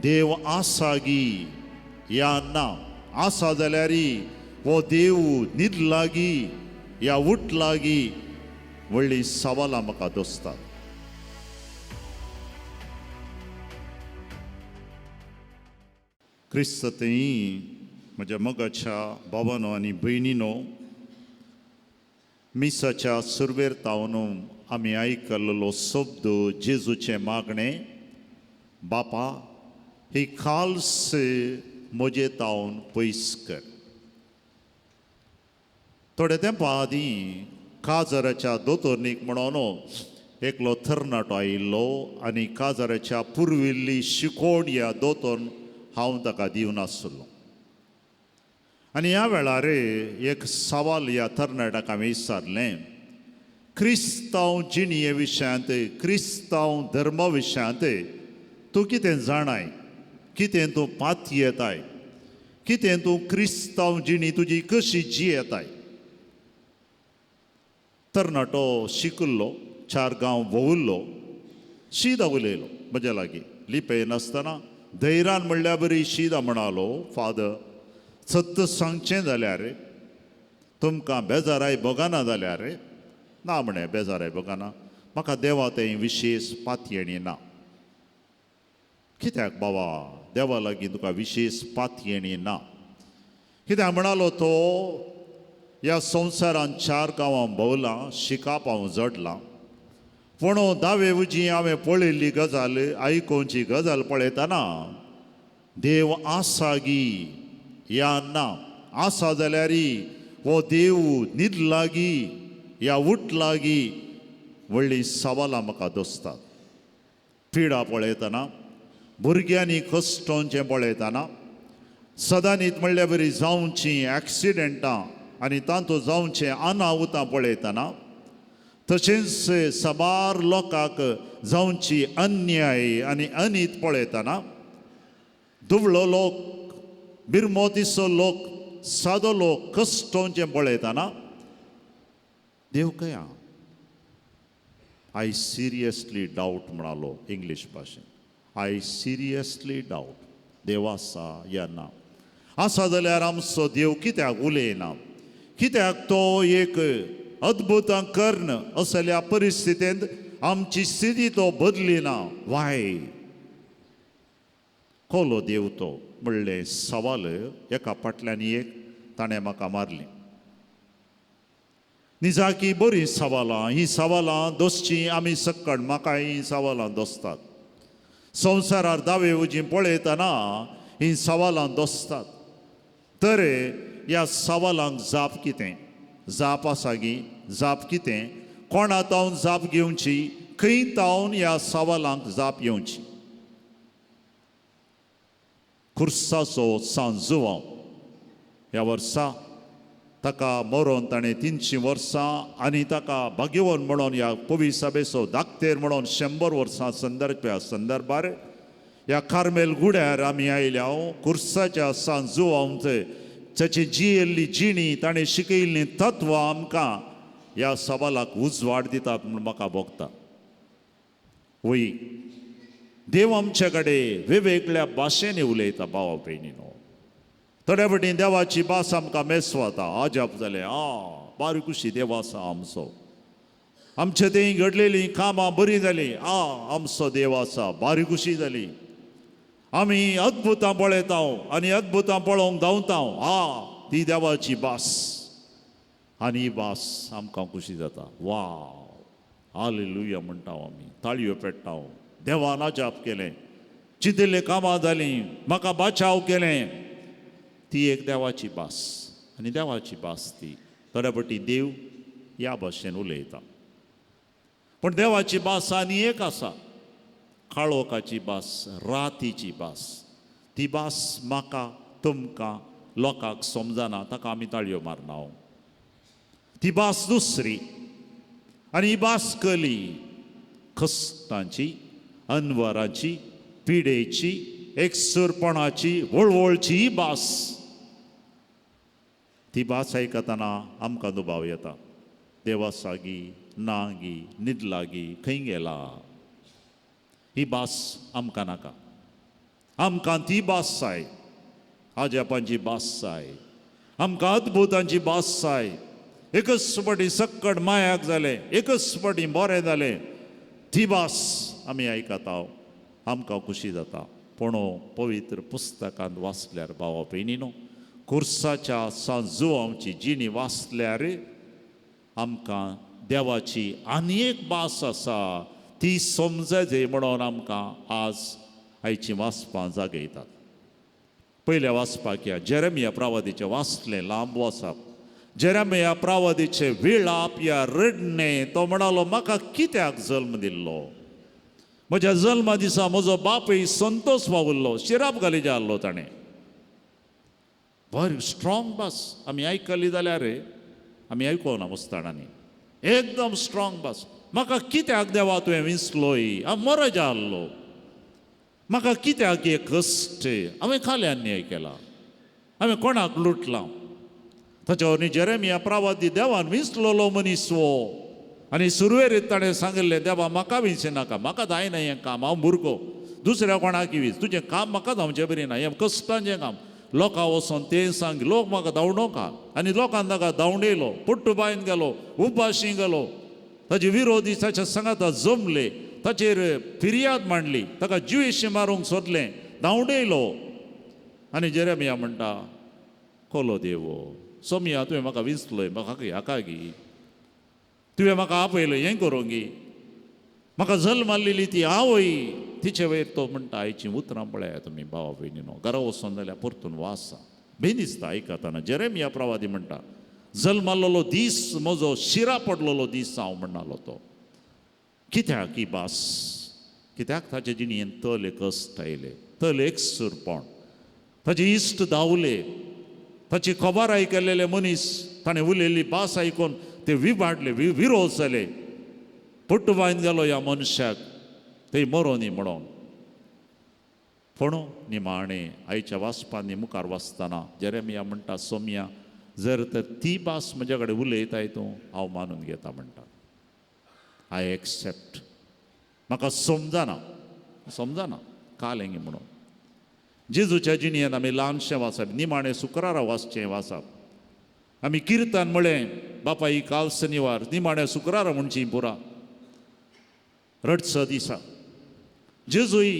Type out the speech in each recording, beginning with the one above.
देव आसागी या ना, आसा जाल्यार हो देव न्हिदलागी या उठलागी व्हडली सवालां म्हाका दोसतात. क्रिस्त थंय म्हज्या मोगाच्या भावानो आनी भयणीनो, मिसाच्या सुरवेर तावन आमी आयकल्लो शब्द जेजूचें मागणें, बापा ही खाल्स म्हजे तावन पयस कर. थोडे तेंपा आदीं काजाराच्या दोतोरनीक म्हणून एकलो तरणाटो आयिल्लो आनी काजाराच्या पुर्विल्ली शिकोवण ह्या दोतोर हांव ताका दिवन आसलो. आनी ह्या वेळार एक सवाल ह्या तरणाट्याक हांवें विचारलें, क्रिस्तांव जिणये विशयांत, क्रिस्तांव धर्मा विशयांत तूं कितें जाणाय, कितें तूं पातयेताय, कितें तूं क्रिस्तांव जिणी तुजी कशी जियेताय? तरणाटो शिकिल्लो, चार गांव भोंविल्लो, शीदा उलयलो म्हज्या लागीं, लिपय नासतना धैर्यान म्हणल्या बरी शीदा म्हणालो, फादर सत्य सांगचें जाल्यार तुमकां बेजाराय भोगना जाल्यार ना म्हणे बेजाराय भोगना, म्हाका देवा तें विशेश पातयेणी ना. कित्याक बाबा देवा लागीं तुका विशेश पातयेणी ना? कित्याक म्हणालो तो, ह्या संवसारांत चार गांवां भोंवलां, शिकाप हांव जडलां, पूण दावे उजी हांवें पळयल्ली गजाल, आयकोवची गजाल पळयतना देव आसागी या ना, आसा जाल्यार हो देव न्हिदलागी या उठलागी व्हडली सवालां म्हाका दोसतात. पिडा पळयतना, भुरग्यांनी कश्टोंचें पळयतना, सदांनीत म्हणल्या बरी जावचीं एक्सिडेंटां आनी तातूंत जावचें अनाहुतां पळयतना, तशेंच साबार लोकांक जावची अन्याय आनी अनीत पळयतना, दुबळो लोक, बिरमोतीचो लोक, सादो लोक कश्टोंचें पळयतना देव कया I seriously doubt म्हणालो इंग्लीश भाशेन, I seriously doubt देव आसा या ना. आसा जाल्यार आमचो देव कित्याक उलयना, कित्याक तो एक अद्भुतां कर्ण असल्या परिस्थितींत आमची स्थिती तो बदलिना, वाय कोलो देव तो म्हणलें सवाल एका फाटल्यान एक ताणें म्हाका मारली. निजाकी बरीं सवालां, हीं सवालां दोसचीं आमी सक्कड, म्हाका हीं सवालां दोसतात. संवसारार दावे उजी पळयतना हीं सवालां दोसतात. तर ह्या सवालांक जाप कितें, जाप आसा गी, जाप कितें, कोणा तावन जाप घेवची, खंय तावन ह्या सवालांक जाप येवची? खुर्साचो सांजुवांव ह्या वर्सा ताका मरोन ताणें 300 वर्सां आनी ताका भाग्यवन म्हणून ह्या पवी सभेचो दाक्तेर म्हणून 100 वर्सां संदर्भार ह्या कार्मेल गुड्यार आमी आयल्या. खुर्साच्या सांजुवांत ताची जियेल्ली जिणी, ताणें शिकयल्लीं तत्वां आमकां ह्या सवालाक उजवाड दितात म्हूण म्हाका भोगता. वय देव आमचे कडेन वेगवेगळ्या भाशेंनी उलयता भावा भयणीनो. थोड्या फावटी देवाची भास आमकां मेसवाता, अजाप जालें, आ बारी खुशी देव आसा आमचो, आमचे थंय घडलेलीं कामां बरीं जालीं, आ आमचो देव आसा, बारी खुशी जाली, आमी अद्भुतां पळयता आनी अद्भुतां पळोवंक धांवता, आ ती देवाची भास आनी ही भास आमकां खुशी जाता. वा हालेलुया म्हणटा आमी, ताळयो पेट्टा, देवान अजाप केलें, चिंतिल्लीं कामां जालीं, म्हाका बाचाव केलें. ती एक देवाची भास आनी देवाची भास ती थोड्या फावटी देव ह्या भाशेन उलयता. पूण देवाची भास आनी एक आसा, काळोखाची भास, रातीची भास. ती भास म्हाका तुमकां लोकांक समजना, ताका आमी ताळयो मारना. ती भास दुसरी आनी ही भास कली कश्टांची, अनवराची, पिडेची, एकसुरपणाची, वळवळची ही भास. ती भास आयकतना आमकां दुबाव येता, देवा सागी ना गी, न्हिदलागी, खंय गेला? ही भास आमकां नाका. आमकां ती भास जाय, आजापांची भास जाय, आमकां अद्भुतांची भास जाय. एकच फावटी सक्कड मायाक जालें, एकच फावटी बरें जालें, ती भास आमी आयकता, आमकां खुशी जाता. पूण पवित्र पुस्तकांत वाचल्यार भावा भयणीनो, खुर्साच्या सांजुआंवची जिणी वाचल्यार आमकां देवाची आनी एक भास आसा ती समजजे म्हणून आमकां आज आयची वाचपां जागयतात. पयल्या वाचपाक ह्या जेरेमिया प्रावादीचें वाचलें, लांब वाचप. जेरेमिया प्रावादीचें विळाप या रडणें, तो म्हणालो म्हाका कित्याक जल्म दिल्लो, म्हज्या जल्मा दिसा म्हजो बापूय संतोष वावुरलो, शिराप घाली जाल्लो ताणें. बरी स्ट्रॉंग भास आमी आयकली जाल्यार आमी आयकोना मुस्ताणांनी, एकदम स्ट्रॉंग भास. म्हाका कित्याक देवा तुवें विंचलोय, हांव मरो जाल्लो, म्हाका कित्याक हे कश्ट, हांवें खाली अन्याय केला, हांवें कोणाक लुटलां. ताच्या वरवीं जेरेमिया प्रावादी देवान विंचलोलो मनीस हो. आनी सुरवेर ताणें सांगिल्लें, देवा म्हाका विंचनाका, म्हाका जायना हें काम, हांव भुरगो, दुसऱ्या कोणाक वीज, तुजें काम म्हाका जावचें बरी ना, हें कश्टांचें काम. लोकां वचोन तें सांग, लोक म्हाका धांवडोका. आनी लोकान ताका धांवडयलो, पुट्टू बांयन गेलो, उपाशी गेलो. ताजे विरोधी ताच्या सांगाता जमले, ताचेर फिर्याद मांडली, ताका जिवेशी मारूंक सोदलें, धांवडयलो. आनी जेरेमिया म्हणटा, कोलो देवो सोमिया, तुवें म्हाका विंचलोय, म्हाका हाका गी तुवें म्हाका आपयलो हें करूंक गी, म्हाका जल्म मारलेली ती आवय. तिचे वयर तो म्हणटा, आयचीं उतरां पळया तुमी भावा भयणीनो, घरा वचोन जाल्यार परतून वासा, बेन दिसता आयकतना. जेरेमिया प्रवादी म्हणटा, जल्माल्लोलो दीस म्हजो शिरा पडलेलो दीस हांव म्हणटालो तो. कित्याक ही भास, कित्याक ताचे जिणेंत तले कश्ट आयले, तले एकसूरपण, ताजे इश्ट धांवले, ताची खबर आयकलेले मनीस ताणें उलयल्ली भास आयकून ते विबाडले, विरोध जाले, पट्टू बांयन गेलो ह्या मनशाक, ते मरोनी म्हणून. पूण निमाणें आयच्या वाचपांनी मुखार वाचतना जेरेमिया म्हणटा, सोमिया जर तर ती भास म्हज्या कडेन उलयताय तूं, हांव मानून घेता म्हणटा, I accept. म्हाका समजना, समजना कालें म्हणून. जेजूच्या जिणेंत आमी ल्हानशें वाचप, निमाणें शुक्रारा वाचचें वाचप. आमी किर्तन म्हळें, बापा ही काल शनिवार, निमाणें शुक्रारा म्हणची पुरा रडचो दिसा. जेजूय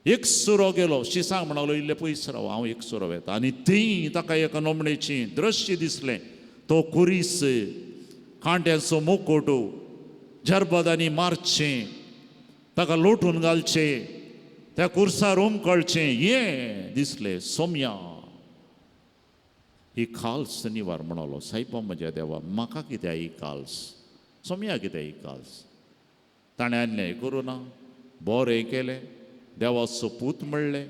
एक सुरो गेलो, शिसांक म्हणालो इल्ले पयस राव, हांव एक सुरो वेता. आनी थंय ताका एका नमणेची दृश्य दिसलें, तो कुरीस, कांट्यांचो मुकोट, जरबदांनी मारचें, ताका लोटून घालचें, त्या कुर्सार उमकळचें, हें दिसलें. सोम्या ही खाल्स शनिवार म्हणालो, सायबा म्हज्या देवा म्हाका कित्याक ही काल्स, सोम्या कित्याक ही काल्स. ताणें अन्याय करूं ना, बरें केलें, देवाचो पूत म्हणलें,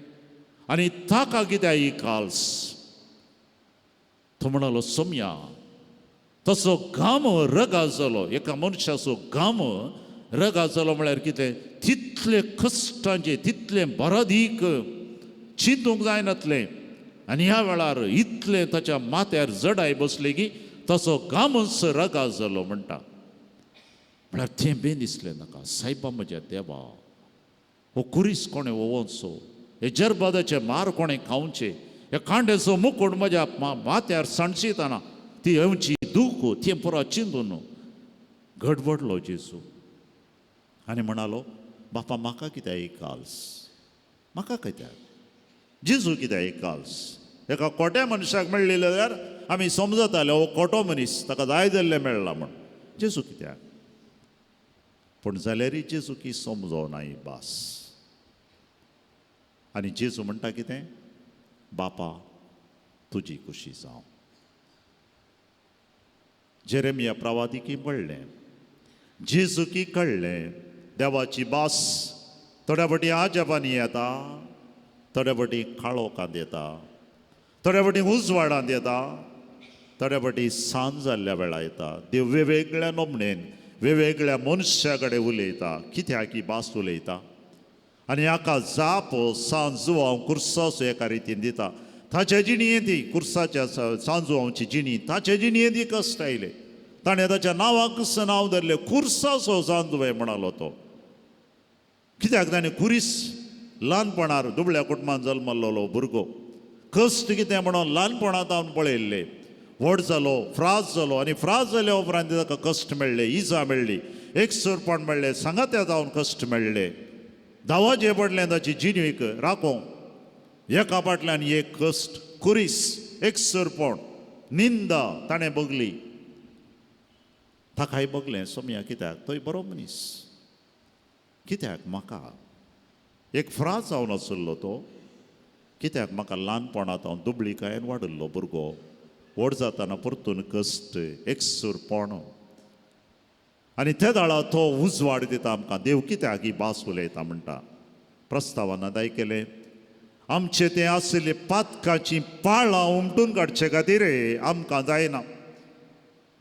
आनी ताका कित्याक ही काल्स. तो म्हणालो सोम्या, तसो घाम रगा जालो, एका मनशाचो घाम रगा जालो म्हळ्यार कितें, तितले कश्टांचे, तितलें बरादीक चिंतूंक जायनातलें. आनी ह्या वेळार इतलें ताच्या माथ्यार जडाय बसली की तसो घामच रगा जालो म्हणटा. म्हळ्यार तें बेन दिसलें नाका, सायबा म्हज्या देवा, हो कुरीस कोणें वोवचो, हे जरबादाचे मार कोणें खावचे, ह्या कांड्याचो मुकुट म्हज्या माथ्यार सांडशितना ती येवची दूख, तें पुरा चिंतून गडबडलो जेजू. आनी म्हणालो, बापा म्हाका कित्याक ही काल्स, म्हाका कित्याक, जेजू कित्याक ही काल्स. एका खोट्या मनशाक मेळ्ळी जाल्यार आमी समजताले हो खोटो मनीस, ताका जाय जाल्लें मेळ्ळां म्हूण. जेजू कित्याक, पूण जाल्यारय जेजू की समजोना ही भास. आनी जेजू म्हणटा कितें, बापा तुजी खुशी जावं. जेरेमिया प्रवादिकी पडलें, जेजूकी कळ्ळें देवाची भास थोड्या फावटी आजापांनी येता, थोड्या फावटी काळोखांत येता, थोड्या फावटी उजवाडांत येता, थोड्या फावटी सांज जाल्ल्या वेळार येता. देव वेगवेगळ्या नमणेन वेगवेगळ्या मनशा कडेन उलयता, कित्याक ही भास उलयता. आनी हाका जाप सांजुआंव कुर्साचो एका रितीन दिता. ताच्या जिणेंत ती कुर्साच्या सांजुआंवची जिणी, ताच्या जिणेंत ती कश्ट आयले, ताणें ताच्या नांवाकच नांव धरलें, कुर्साचो सांजुवें म्हणालो तो. कित्याक ताणें कुरीस ल्हानपणार दुबळ्या कुटुंबान जल्मल्लो भुरगो, कश्ट कितें म्हणून ल्हानपणांत हांव पळयल्ले. व्हड जालो, फ्रास जालो आनी फ्रास जाल्या उपरांत ताका कश्ट मेळ्ळे, इजा मेळ्ळी, एकसुरपण मेळ्ळें, सांगात्या जावन कश्ट मेळ्ळे, धांवाचें पडलें ताची जिणेक राखोवंक. एका फाटल्यान एक कश्ट, कुरीस, एकसुरपण, निंदा ताणें बगली. ताकाय बगलें सोमया कित्याक तोय बरो मनीस, कित्याक म्हाका एक फ्रास जावन आशिल्लो तो, कित्याक म्हाका ल्हानपणांत हांव दुबळीकायेन वाडिल्लो भुरगो, व्हड जातना परतून कश्ट, एकसुरपण. आनी ते दाळा तो उजवाड दिता आमकां. देव कित्याक ही भास उलयता म्हणटा. प्रस्तावान आयकलें आमचे तें आशिल्ले पातकाचीं पाळां उमटून काडचे खातीर आमकां जायना.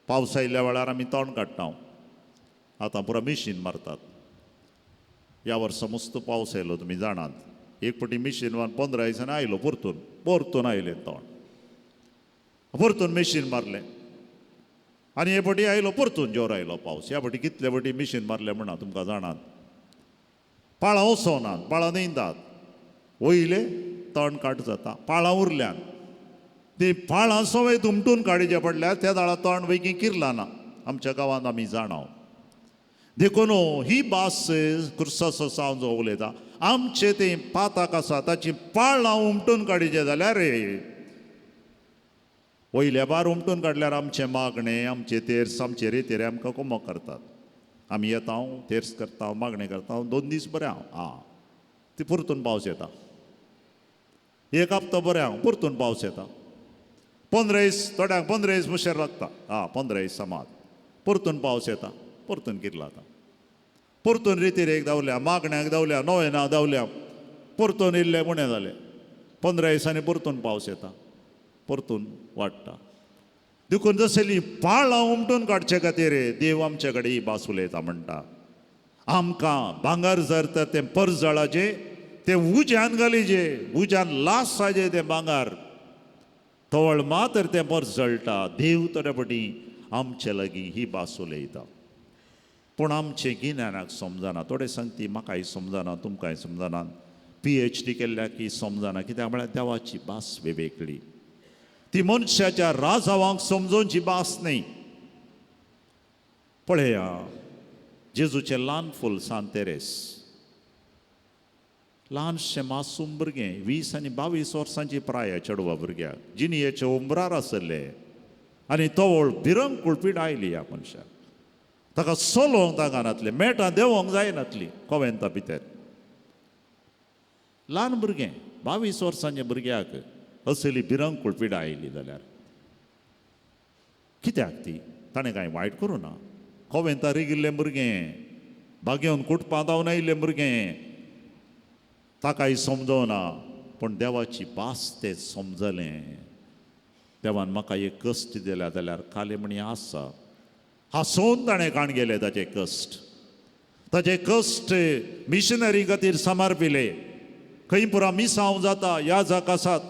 पावस आयिल्ल्या वेळार आमी तोंड काडटा, आतां पुरा मिशीन मारतात. ह्या वर्सा मस्त पावस आयलो, तुमी जाणात. एक पटी मिशीन मारून 15 दिसांनी आयलो, परतून परतून आयलें तोंड, परतून मिशीन मारलें आनी हे पटी आयलो परतून जोर आयलो पावस. ह्या पटी कितले पटी मिशीन मारलें म्हणा तुमकां जाणात. पाळां वचनात, पाळां न्हिंदात, वयले तण काट जाता, पाळां उरल्यान ती पाळां समेत उमटून काडीचे पडल्यार त्या दाळा तण बेगीन किरला ना. आमच्या गांवांत आमी जाणाव. देखून ही भास क्रिस्ताचो सावन जो उलयता, आमचे ते पाताक आसा ताची पाळां उमटून काडीचे जाल्यार वयल्या बार उमटून काडल्यार आमचें मागणें, आमचे तेर्स, आमचे रेतेरे आमकां कोमो करतात. आमी येता, तेर्स करता, मागणें करता, 2 दीस बरें हांव, आं ती परतून पावस येता. एक हप्तो बरें हांव, परतून पावस येता. 15 दीस, थोड्यांक 15 दीस मुशेर लागता, आं 15 दीस समाज, परतून पावस येता, परतून किरला आतां, परतून रितीरेक धांवल्या, मागण्याक धांवल्या, नोवेना धांवल्या, परतून इल्ले उणें जालें. 15 दिसांनी परतून पावस येता, परतून वाडटा. देखून जसली पाळां उमटून काडचे खातीर देव आमचे कडेन ही भास उलयता म्हणटा. आमकां भांगर जर तर तें परजळाचें तें उज्यान घालीचे, उज्यान लासाचें तें भांगर तवळ मात्र तें परजळटा. देव थोडे फावटी आमचे लागीं ही भास उलयता, पूण आमचें गिन्यानाक समजना. थोडे सांगती म्हाकाय समजना, तुमकांय समजना, PhD केल्ल्याक ही समजना. कित्याक म्हळ्यार देवाची भास वेगळी, ती मनशाच्या राजावांक समजोवची भास न्हय. पळया जेजूचें ल्हान फूल सांत तेरेस, ल्हानशें मासूम भुरगें, 20 आनी 22 वर्सांची प्राय चेडवा भुरग्याक, जिणयेच्या उमरार आसले आनी तवळ भिरंकूळ पिडा आयली ह्या मनशाक. ताका चलोवंक ताका नातलें, मेटां देंवोंक जायनातली कोवेंता भितर. ल्हान भुरगें, 22 वर्सांच्या भुरग्याक असली भिरंकूळ पिडा आयली जाल्यार कित्याक ती? ताणें कांय वायट करूं ना. कोवेंता रिगिल्लें भुरगें, बागेवन कुटपांत धांवन आयिल्लें भुरगें, ताकाय समजोना, पूण देवाची भास तें समजलें. देवान म्हाका एक कश्ट दिल्या जाल्यार काले म्हणी आसा. हांसोवन ताणें काण गेले ताचे कश्ट, ताचे कश्ट मिशनरी खातीर समर्पिले. खंय पुरा मिसांव जाता, ह्या जाक आसात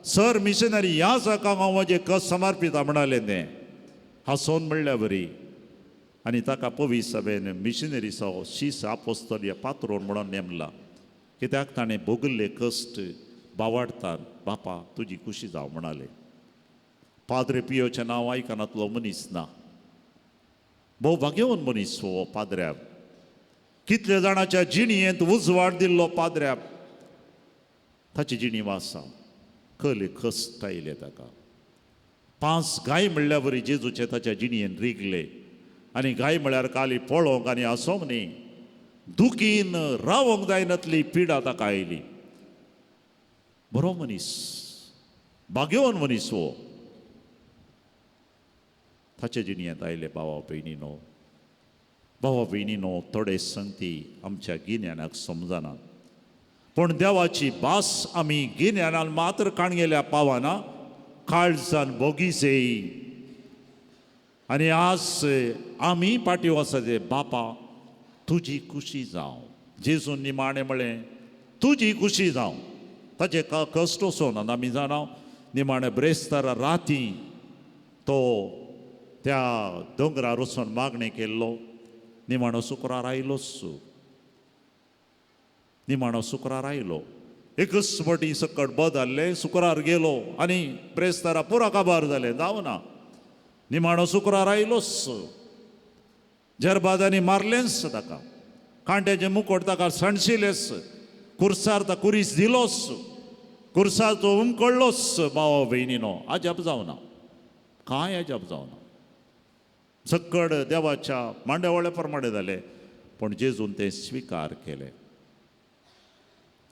सर मिशनरी, ह्या जाकाक हांव म्हजें कश्ट समर्पिता म्हणालें तें हांसोवन म्हणल्या बरी. आनी ताका पवी सभेन मिशनरीचो शीस आपोस्तल या पात्रोन म्हणून नेमला. कित्याक ताणें भोगिल्ले कश्ट बावाडटान बापा तुजी खुशी जावं म्हणाले. पाद्रे पियोचें नांव आयकनातलो मनीस ना, भोव भाग्यवन मनीस हो पाद्र्याब. कितले जाणाच्या जिणयेंत उजवाड दिल्लो पाद्र्याब, ताची जिणी आसा. कले कश्ट आयले ताका. 5 गाय म्हणल्या वरी जेजूचे ताच्या जिणयेन रिगले. आनी गाय म्हळ्यार काली पळोवंक आनी आसोंक न्ही, दुखीन रावोंक जायनातली पिडा ताका आयली. बरो मनीस, भाग्यवन मनीस हो. ताचे जिणयेंत आयले भावा भयणीनो. भावा भयणीनो, थोडे संगती आमच्या गिन्यानाक समजना, पूण देवाची भास आमी गिन्यानान मात्र काणगेल्या पावना, काळजान बोगीसेय. आनी आज आमी पाटी आसा ते बापा तुजी खुशी जावं. जेजून निमाणें म्हळें तुजी खुशी जावं. ताचे कश्ट वचोना आमी जाणा. निमाणें ब्रेस्तारा राती तो त्या दोंगरार वचून मागणें केल्लो. निमाणो शुक्रार आयलोच. निमाणो शुक्रार आयलो. एकच फावटी सकट बदल्लें, शुक्रार गेलो आनी ब्रेस्तारा पुरा काबार जालें, जावना. निमाणो शुक्रार आयलोच, जरबाजांनी मारलेंच ताका, कांट्याचें मुकोट ताका सणशिलेच, कुर्सार ता कुरीस दिलोच, कुर्सार तो उमकळ्ळोच. भावा भयणीनो, अजाप जावना, कांय अजाप जावना. सक्कड देवाच्या मांड्यावळे प्रमाणे जालें, पूण जेजून तें स्विकार केलें.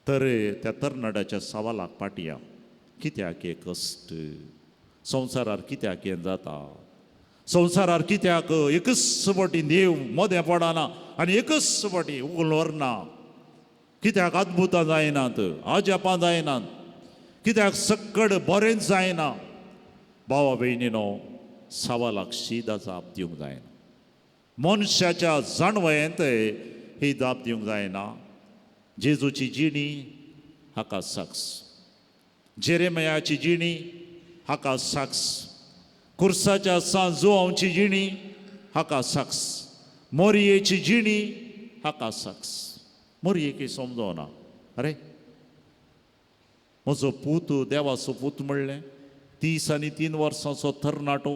तर त्या तरणाट्याच्या सवालाक पाटया, कित्याक हे कश्ट संवसारार, कित्याक हें जाता संवसारार, कित्याक एकच फावटी देव मदें पडना आनी एकच फावटी उगल व्हरना, कित्याक अद्भुतां जायनात, अजापां जायनात, कित्याक सक्कड बरेंच जायना. भावा भयणीनो, सवालाक शीदा जाप दिवंक जायना. मनशाच्या जाणवयेंत ही जाप दिवंक जायना. जेजूची जिणी हाका साक्ष, जेरेमयाची जिणी हाका साक्ष, कुर्साच्या सान जुवांवची जिणी हाका साक्ष, मोरयेची जिणी हाका साक्ष. मोरयेक समजोना, अरे म्हजो पूत देवाचो पूत म्हणलें, 33 वर्सांचो तरणाटो,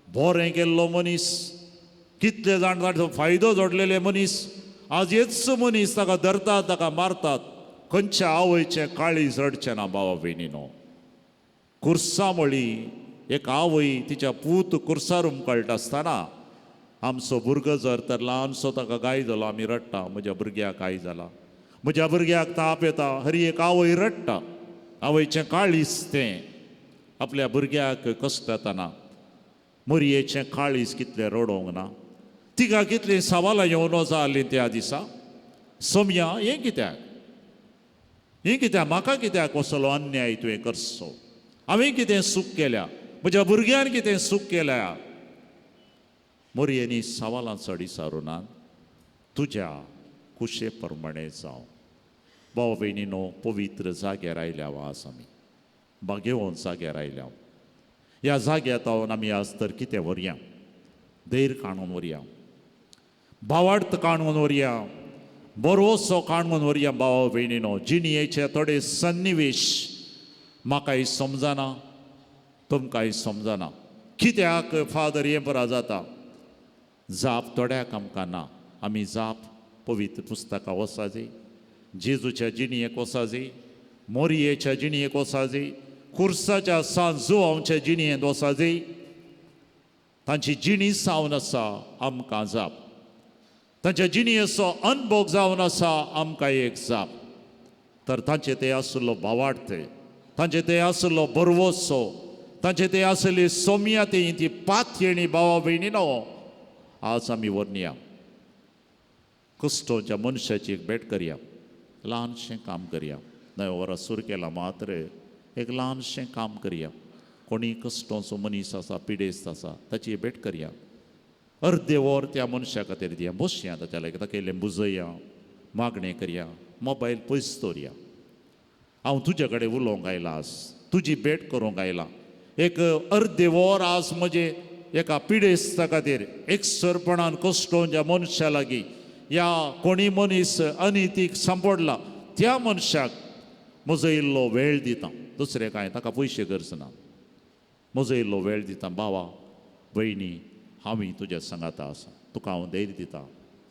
बरें केल्लो मनीस, कितले जाण ताचो फायदो जोडलेले मनीस, आज हेच मनीस ताका धरतात, ताका मारतात. खंयच्या आवयचें काळीज रडचें ना भावा भयणीनो. कुर्सा म्हळी एक आवय तिच्या पूत कुर्सार उमकळटा आसतना, आमचो भुरगो जर तर ल्हानसो ताका गाय जालो, आमी रडटा, म्हज्या भुरग्याक काय जाला, म्हज्या भुरग्याक ताप येता. हरी एक आवय रडटा, आवयचें काळीज तें आपल्या भुरग्याक कश्ट जाताना. मोरयेचें काळीज कितलें रडोवंक ना, तिका कितलीं सवालां येवन जालीं त्या दिसा. सोमया, हें कित्याक, हें कित्याक, म्हाका कित्याक असलो अन्याय तुवें करचो, हांवें कितें चूक केल्या, म्हज्या भुरग्यान कितें चूक केल्या. मोरयेनी सवालां चड विचारूना, तुज्या कुशे प्रमाणे जावं. भाव भयणीनो, पवित्र जाग्यार आयल्या आज आमी, बागेवन जाग्यार आयल्या. ह्या जाग्यार तावन आमी आज तर कितें व्हरया, धैर्य काणून व्हरया, भावार्थ काणून व्हरया, बरोसो काणून व्हरया. भावा भयणीनो, जिणयेचे थोडे सन्निवेश म्हाकाय समजना, तुमकांय समजना, कित्याक फादर हें बरा जाता. जाप थोड्याक आमकां ना. आमी जाप पवित्र पुस्तकां वचाजी, जेजूच्या जिणयेक वचाजी, मोरयेच्या जिणयेक वचाजी, कुर्साच्या सान जुवांवच्या जिणयेंत वचाजी. तांची जिणी जावन आसा आमकां जाप, तांच्या जिणयेचो अनभोग जावन आसा आमकां एक जाप. तर तांचे ते आशिल्लो भावार्थ, तांचे ते आशिल्लो बरवसो, तांचे ते आशिल्ली सोमया ती ती पातयेणी भावा भयणीनो आज आमी व्हरया. कुस्टोच्या मनशाची एक भेट करया, ल्हानशें काम करया. नव्या वरां सुरू केलां मात्र एक ल्हानशें काम करया. कोणी कश्टोचो मनीस आसा, पिडेस्त आसा, ताची भेट करया. अर्दे वर त्या मनशा खातीर दिया, बसया ताच्या लागीं, ताका इल्लें बुजया, मागणें करया, मोबायल पयस दवरया. हांव तुजे कडेन उलोवंक आयलां आज, तुजी भेट करूंक आयलां. एक अर्दे वर आज म्हजें एका पिडेस्ता खातीर, एकसरपणान कश्टोवच्या मनशा लागीं, या कोणी मनीस अनितीक सांपडला त्या मनशाक म्हजो इल्लो वेळ दिता. दुसरें कांय ताका पयशे गरज ना, म्हजो इल्लो वेळ दिता. बावा भयणी, हांवूय तुज्या सांगाता आसा, तुका हांव धैर्य दिता,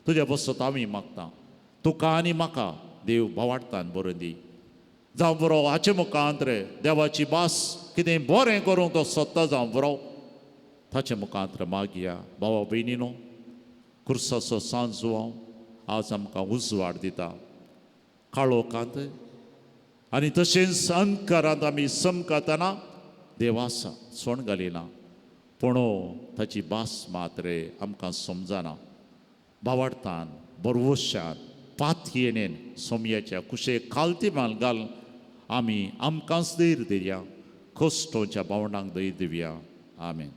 तुज्या बसत हांवूय मागता, तुका आनी म्हाका देव भावाडतान बरोवन दी. जावं बरो हाचे मुखांत रे देवाची भास कितें बरें करूंक तो सोदता, जावं बरो ताचे मुखांत मागया. भावा भयणीनो, कुर्साचो सांज आज आमकां उजवाड दिता काळोखांत आनी तशेंच अंधकारांत आमी समकातना देव आसा, सोण घालिना, पूण ताची भास मात रे आमकां समजना. भावाडतान बरवशान पातयेणेन सोमयाच्या कुशे खालती माल घाल आमी आमकांच धैर्य दिवया, कश्टोच्या भावणांक धैर्य दिवया. आमेन.